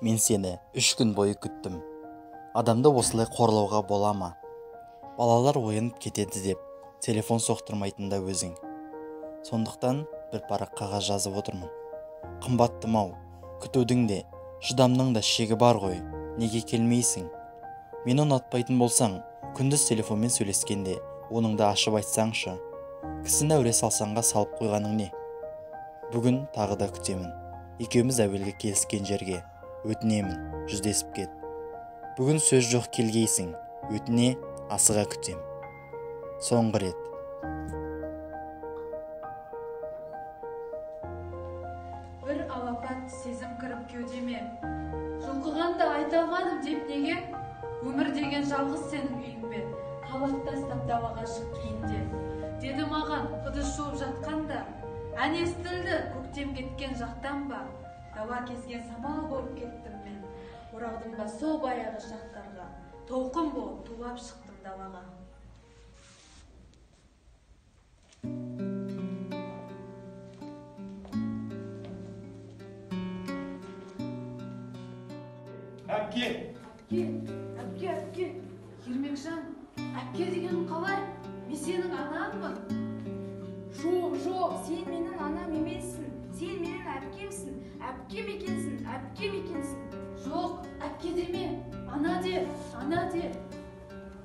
Мен сені 3 күн бойы күттім. Адамды осылай қорлауға бола ма? Балалар оянып кетеді деп телефон соқтырмайтын да өзің. Сондықтан бір парақ қағаз жазып отырмын. Қымбаттым-ау, күтудің де, шыдамның да шегі бар ғой. Неге келмейсің? Мені ұнатпайтын болсаң, күндіз телефонмен сөйлескенде оныңды ашып айтсаңшы. Кісіні әуре салсаңға салып қойғаның не? Бүгін тағы да күтемін. Екеуміз әуелгі келіскен жерге. Өтінемін, жүздесіп кет. Бүгін сөз жоқ келгейсің. Өтіне асыға күтем. Соңғы рет. Бір алапат сезім кіріп кеудеме. Жұлқығанда айта алмадым деп неге? Өмір деген жалғыз сенің үйіңбе. Халат тастап далаға шық кейінде. Деді маған ыдыс жуып жатқанда. Ән естілді көктем кеткен жақтан ба? Дала кезген самал болып кеттім мен. Оралдым ба сол баяғы шақтарға. Толқын болып тулап шықтым далаға. Әпке! Әпке, әпке, әпке. Ермекжан, әпке дегенің қалай? Мен сенің анаңмын. Жоқ, жоқ, сен менің анам емессің. Сен менің әпкемсің. Әпкем екенсің, әпкем екенсің. Жоқ, әпке деме, ана де, ана де.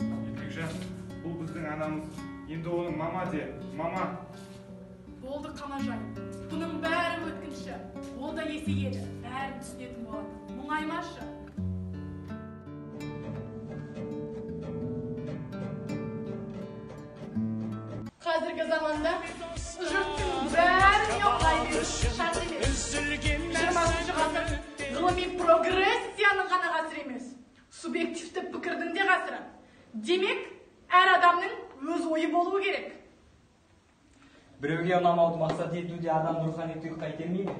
Ермекжан, бұл біздің анамыз. Енді оның мама де, мама. Болды Қамажай. Бұның бәрі өткінші. Ол да есейеді, бәрін түсінетін болады. Мұңаймашы. Қазіргі заманда жұрттың бәріне ұқсай беру шарт емес. 20-шы ғасыр ғылыми прогрессияның ғана ғасыры емес, субъективті пікірдің де ғасыры. Демек, әр адамның өз ойы болуы керек. Біреуге ұнамауды мақсат ету де адам рухани тұйыққа итермей ме?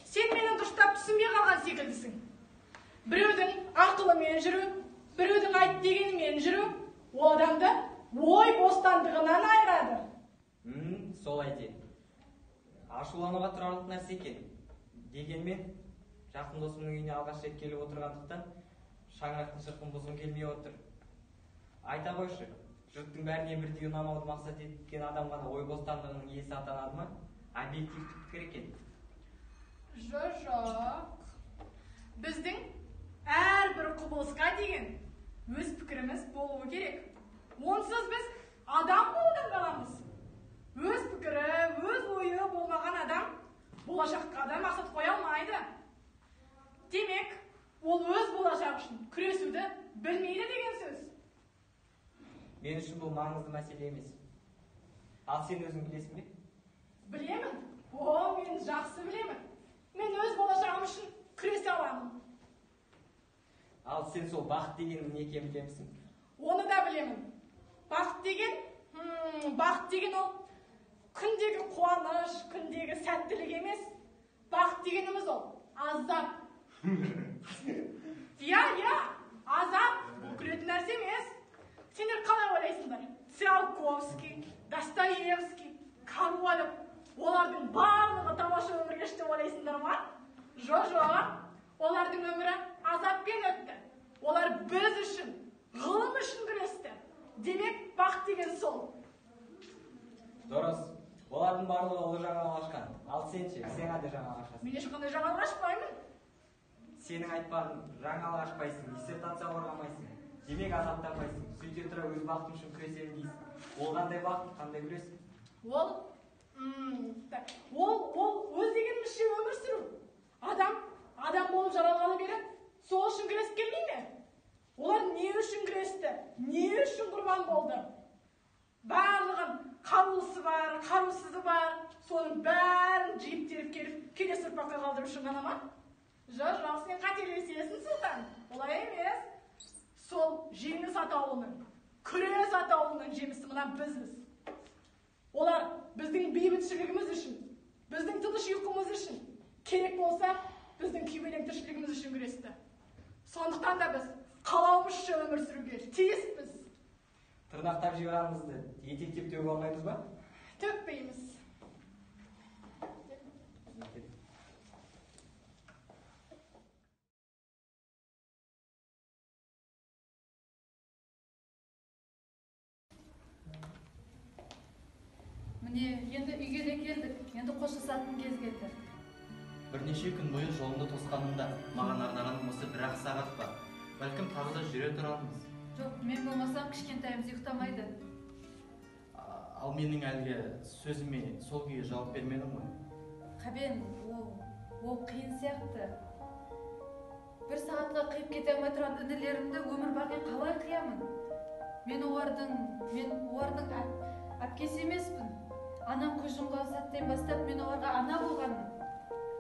Сен мені дұрыстап түсінбей қалған секілдісің. Біреудің ақылымен жүру, біреудің айт дегенімен жүру, ол адамды ой бостандығынан айырады. Солай де. Ашулануға тұрарлық нәрсе екен. Дегенмен, жақын досымның үйіне алғаш рет келіп отырғандықтан шаңырақтың шырқын бұзғым келмей отыр. Айта қойшы, жұрттың бәріне бірдей ұнамауды мақсат еткен адам ғана ой бостандығының иесі атанады ма? Объективті пікір екен. Жоқ. Біздің әрбір құбылысқа деген өз пікіріміз болуы керек. Онсыз біз адам болудан қаламыз. Өз пікірі, өз ойы болмаған адам болашаққа да мақсат қоя алмайды. Демек, ол өз болашағы үшін күресуді білмейді деген сөз. Мен үшін бұл маңызды мәселе емес. Ал сен өзің білесің бе? Білемін. О, мен жақсы білемін. Мен өз болашағым үшін күресе аламын. Ал сен сол бақыт дегеннің не екенін білемісің? Оны да білемін. Бақыт деген, бақыт деген ол күндегі қуаныш, күндегі сәттілік емес. Бақыт дегеніміз ол азап. Иә, иә, азап бұл күлетін нәрсе емес. Сендер қалай ойлайсыңдар? Циолковский, Достоевский, Королев, олардың барлығы тамаша өмір кешті деп ойлайсыңдар ма? Жоқ, олардың өмірі азаппен өтті. Олар біз үшін, ғылым үшін күресті. Демек, бақыт деген сол. Дұрыс. Олардың барлығы ұлы жаңалық ашқан. Ал сен ше, сен қандай жаңалық ашасың? Мен ешқандай жаңалық ашпаймын. Сенің айтпағың, жаңалық ашпайсың, диссертация қорғамайсың. Демек, азаптанбайсың. Сөйте тұра өз бақытың үшін күресемін дейсің. Ол қандай бақыт, қандай күрес? Ол, ол өз дегенімізше өмір сүру. Адам, адам болып жаралғалы бері сол үшін күресіп келмей ме? Олар не үшін күресті, не үшін құрбан болды? Барлығын қарулысы бар, қарусызы бар, соның бәрін жиып теріп келіп, келесі ұрпаққа қалдыру үшін ғана ма? Жоқ, сен қателесесің, Сұлтан. Олай емес. Сол жеңіс атаулының, күрес атаулының жемісі мына бізбіз. Олар біздің бейбітшілігіміз үшін, біздің тыныш ұйқымыз үшін, керек болса, біздің күйбелең тіршілігіміз үшін күресті. Сондықтан да біз қалауымызша өмір сүруге тиіспіз. Тырнақтап жиғанымызды етектеп төгіп алмаймыз ба? Төкпейміз. Міне, енді үйге де келдік. Енді қоштасатын кез келді. Бірнеше күн бойы жолымды тосқанымда маған арнағаның осы бір-ақ сағат па? Бәлкім тағы да жүре тұрармыз. Жоқ, мен болмасам кішкентайымыз ұйықтамайды. Ал менің әлгі сөзіме сол күйі жауап бермедің ғой. Қабен, ол қиын сияқты. Бір сағатқа қиып кете алмай тұрған інілерімді өмір бақи қалай қиямын? Мен олардың әпкесі емеспін. Анам көз жұмған сәттен бастап мен оларға ана болғанмын.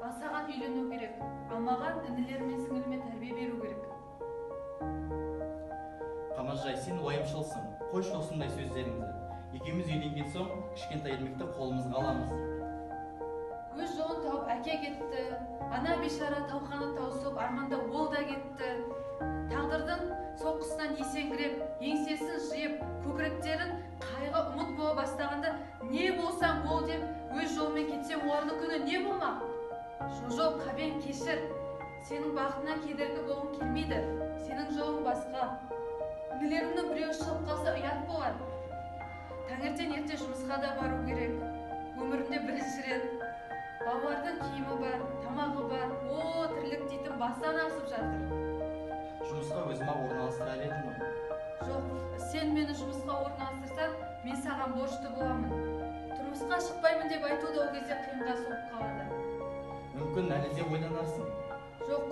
Ал саған үйлену керек, ал маған інілерім мен сіңіліме тәрбие беру керек. Қамажай, сен уайымшылсың. Қойшы осындай сөздеріңді. Екеуміз үйленген соң кішкентай Ермекті қолымызға аламыз. Өз жолын тауып әке кетті. Ана бейшара талқаны тауысып, арманда ол да кетті. Тағдырдың соққысынан есеңгіреп, еңсесін жиып, көкіректерін қайғы ұмыт бола бастағанда не болсам бол деп өз жолымен кетсем олардың күні не болмақ? Жоқ, Қабен, кешір. Сенің бақытына кедергі болғым келмейді. Сенің жолың басқа. Інілерімнің біреуі шығып қалса ұят болар. Таңертең ерте жұмысқа да бару керек. Өмірімде бірінші рет. Балалардың киімі бар, тамағы бар. О, тірлік дейтін бастан асып жатыр. Жұмысқа өзім-ақ орналастырар едім ғой. Жоқ, сен мені жұмысқа орналастырсаң, мен саған борышты боламын. Тұрмысқа шықпаймын деп айту да ол кезде қиынға соғып қалады. Мүмкін әлі де ойланарсың. Жоқ,